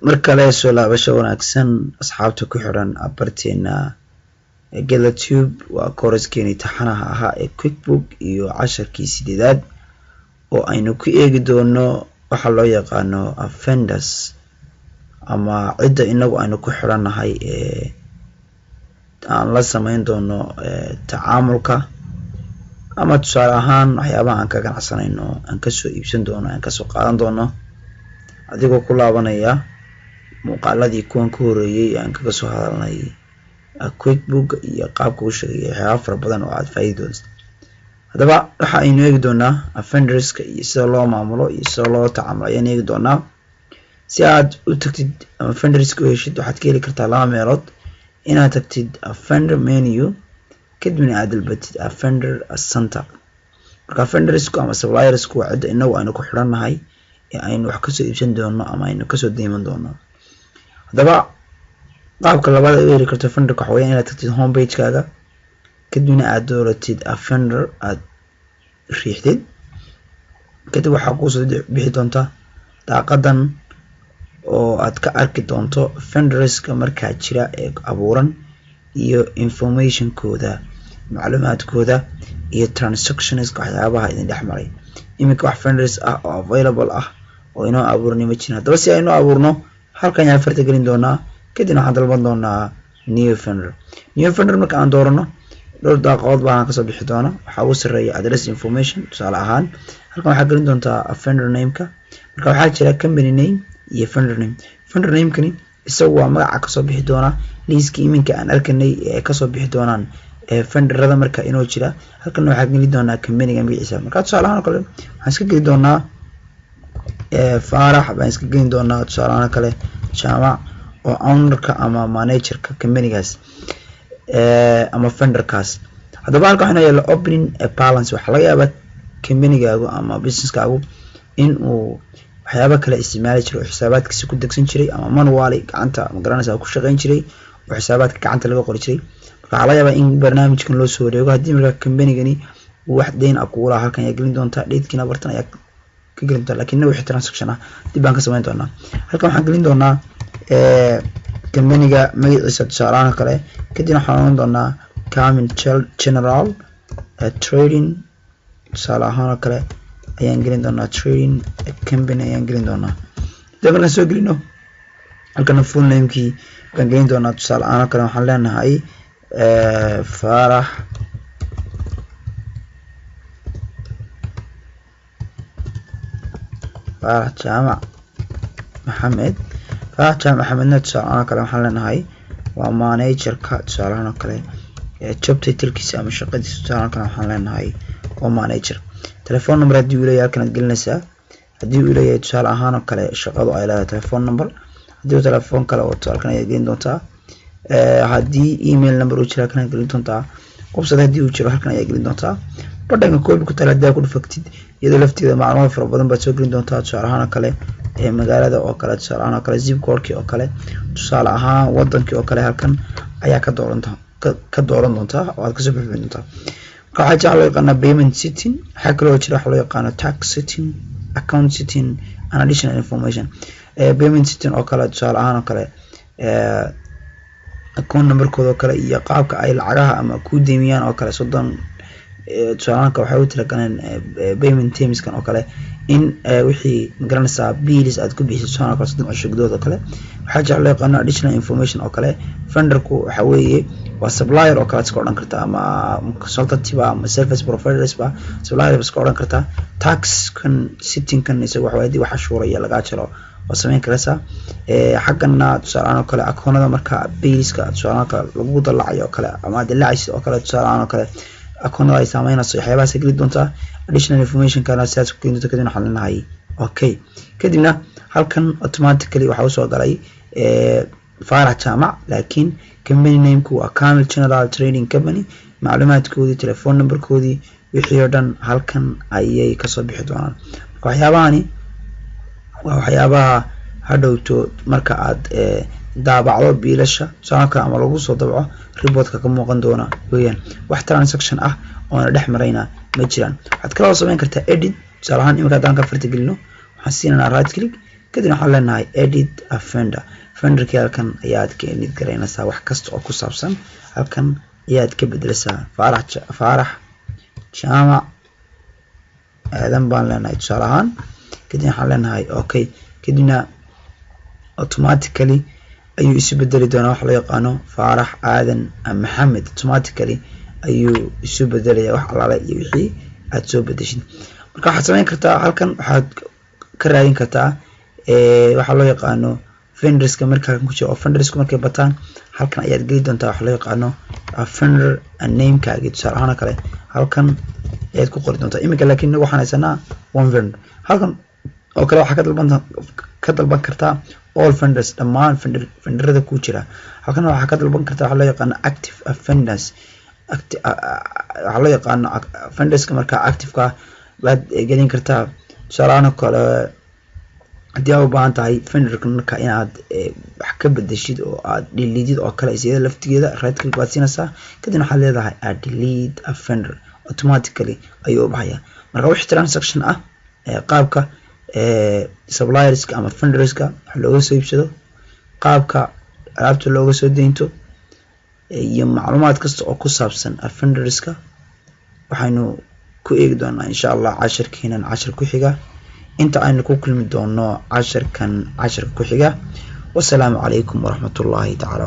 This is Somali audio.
Mar kale soo laabasho wanaagsan, asxaabta ku xiran barteena Gelatube. Waa course-keeni taxanaha ahaa ee QuickBook iyo casharkii sideedaad oo aynu ku eegi doono waxa loo yaqaano vendors ama cidda inagu aynu ku xirannahay ee aan la sameyn doono tacaamulka, ama tusaale ahaan waxyaabaha aan ka ganacsanayno aan kasoo iibsan doono, aan kasoo qaadan doono. Adigoo ku laabanaya muuqaaladii kuwan ka horeeyey aan kaga soo hadalnay QuickBook iyo qaabka u sheegaya, waxyaaba fara badan oo aad faaidi doonto. Haddaba waxa aynu eegi doonaa vendorska iyo sida loo maamulo iyo sida loo tacaamulo ayaan eegi doonaa. Si aad u tagtid ama vendorska u heshid, waxaad ka heli kartaa laba meelood: inaad tagtid vendor menu, kadibna aad dalbatid vendor center. Marka vendorsku ama suppliersku waa cidda inagu aynu ku xidhannahay ee aynu wax kasoo iibsan doono ama aynu kasoo deyman doono. Haddaba qaabka labaad ay u heli karto vendorka waxa weya inaad tagtid home page-kaaga, kadibna aad dooratid vendor, aad riixdid, kadib waxaa kuusoo bixi doonta daaqadan oo aad ka arki doonto vendorska markaa jira ee abuuran iyo informationkooda, macluumaadkooda iyo transactionska, waxyaabaha idin dhex maray. Iminka wax vendors ah oo available ah oo inoo abuurnay ma jirin. Haddaba si aynoo abuurno, halkan ayaan farta gelin doonaa, kadibna waxaan dalban doonaa new vendor. New vendor marka aan doorano, dhowr daaqadood baan kasoo bixi doona. Waxaa ugu sarreeya address information. Tusaale ahaan halkan waxaa gelin doontaa vendor nameka. Marka waxaa jira company name iyo vendor name. Vendor namekani isagu waa magaca kasoo bixi doona liiskii iminka aan arkanay ee kasoo bixi doonaan vendorada marka inoo jira. Halkan waxaa geli doonaa companyga magaciisa. Marka tusaale ahaan oo kale waxaan iska geli doonaa Faarax baan iska gelin doonaa, tusaale ahaan oo kale Jaamac, oo ownerka ama managerka companygaas ama vendorkaas. Haddaba halkan waxaa yaala opening balance. Waxaa laga yaabaa companygaagu ama businesskaagu in uu waxyaaba kale isticmaali jiray oo xisaabaadkiisa ku degsan jiray, ama manually gacanta, magaranaysa, ku shaqeyn jiray oo xisaabaadka gacanta laga qori jiray. Marka waxaa laga yaabaa in barnaamijkan loo soo wareego. Haddii markaa companygani uu wax deyn ah kugu lahaa, halkan ayaa gelin doontaa, datekiina bartan ayaa ka gelin doontaa. Lakin innaga wixii transaction ah dib baan ka samayn doonaa. Halkan waxaan gelin doonaa companyga magaciisa, tusaalahaan kale, kadibna waxaan oran doonaa Camil General Trading, tusaale ahaan oo kale ayaan gelin doonaa, trading company ayaan gelin doonaa. Hadii markaan soo gelino, halkana full namekii baan gelin doonaa. Tusaale ahaan oo kale waxaan leenahay Faarax Jaamac Maxamed. Faarax Jaamac Maxamedna tusaale ahaan oo kale waxaan leenahay waa managerka, tusaale ahaan oo kale job titlekiisa ama shaqadiisa, tusaale ahaan kale waxaan leenahay waa manager. Telephone number haddii uu leeyahay, halkan aad gelinaysaa. Haddii uu leeyahay, tusaale ahaan oo kale, shaqadu ay leedahay telephone number, haddii uu telephone kale wato, halkan ayaad gelin doontaa. Haddii email number uu jiro, halkan ayaad gelin doontaa. Website haddii uu jiro, halkan ayaad gelin doontaa. Badhanka copy ku taal haddii aad ku dhufatid, iyadoo lafteeda macluumaad fara badan baad soo gelin doontaa. Tusaale ahaan oo kale magaalada oo kale, tusaale ahaan oo kale zip codekii oo kale, tusaale ahaan wadankii oo kale, halkan ayaa ka dooran doontaa oo aad kasoo buxbixin doontaa. Marka waxaa jira loo yaqaanaa payment setting. Waxaa kaloo jira waxa loo yaqaano tax setting, account setting and additional information. Payment setting oo kale, tusaale ahaan oo kale account numberkooda oo kale iyo qaabka ay lacagaha ama ku deemiyaan oo kale, 30, tusaale ahaan waxay u talagaleen payment termskan oo kale in wixii, magaranaysaa, bills aad ku bixiso, tusaale kale 30 cisho gudahood oo kale. Waxaa jira loo yaqaano additional information oo kale. Vendorku waxa weeye waa supplier oo kale aad iska odhan kartaa, ama consultancy ba ama service providers ba, supplier ba iska odhan kartaa. Tax kan settingkan isaga waxa haddii wax cashuuraya lagaa jaro waa samayn karaysaa. Xaggana tusaale ahaan oo kale akoonada marka billska, tusaale ahaan oo kale, lagu dalacayo oo kale ama aad dilacaysid oo kale, tusaale ahaan oo kale akoonada ay saameynayso, waxyaabahaas geli doontaa. Additional information kana sidaas ku gelin doonta. Kadibna waxaan leenahay okay. Kadibna halkan automatically waxaa usoo galay Faarax Jaamac, laakiin company nameku waa Camil General Trading Company. Macluumaadkoodii, telephone numberkoodii, wixii oo dhan halkan ayay kasoo bixi doonaan. Marka waxyaabahani waa waxyaabaha hadhowto marka aad daabacdo biilasha, tusaale kale, ama lagu soo dabco reportka ka muuqan doona weeyaan. Wax transaction ah oona dhex marayna ma jiraan. Waxaad kaloo samayn kartaa edit. Tusaale ahaan iminka haddaan ka farta gelino, waxaan siinaynaa right click, kadibna waxaan leenahay edit. Kadibna waxaan leenahay edit a vendor. Vendorkii halkan ayaad ka edit garaynaysaa. Wax kasta oo ku saabsan halkan ayaad ka bedelaysaa. Faarax, Faarax Jaamac Aadan baan leenahay tusaale ahaan. Kadibna waxaan leenahay okay. Kadibna automatically ayuu isu bedeli doonaa waxa loo yaqaano Faarax Aadan Maxamed. Automatically ayuu isu bedelaya wax alaale iyo wixii aad soo bedeshid. Marka waxaad samayn kartaa, halkan waxaad ka raadin kartaa waxaa loo yaqaano vendorska marka halkan ku jira, oo vendorsku markay bataan halkan ayaad geli doontaa waxa loo yaqaano vendor namekaagi. Tusaale ahaan oo kale halkan ayaad ku qori doontaa. Iminka laakiin inagu waxaan haysanaa one vendor. Halkan oo kale waxaa ka dalban kartaa all vendors, dhammaan vendorada ku jira. Halkan waxaa ka dalban kartaa waxaa loo yaqaano active vendors, waxaa loo yaqaano vendorska markaa activeka baad gelin kartaa. Tusaale ahaan oo kale, haddii aad u baahan tahay vendorka marka inaad wax ka bedeshid oo aad deletid oo kale, isiyada laftigeeda right click baad siinaysaa. Kadibna waxaad leedahay add delete a vendor. Automatically ayuu u baxayaa. Marka wixii transaction ah, qaabka supplierska ama vendorska wax looga soo iibsado, qaabka alaabta looga soo deynto iyo macluumaad kasta oo ku saabsan vendorska, waxaynu ku eegi doonaa insha Allah cashirkeenan cashir ku xiga. Inta aynu ku kulmi doono casharkan casharka ku xiga, wasalaamu calaykum waraxmatullaahi tacaala.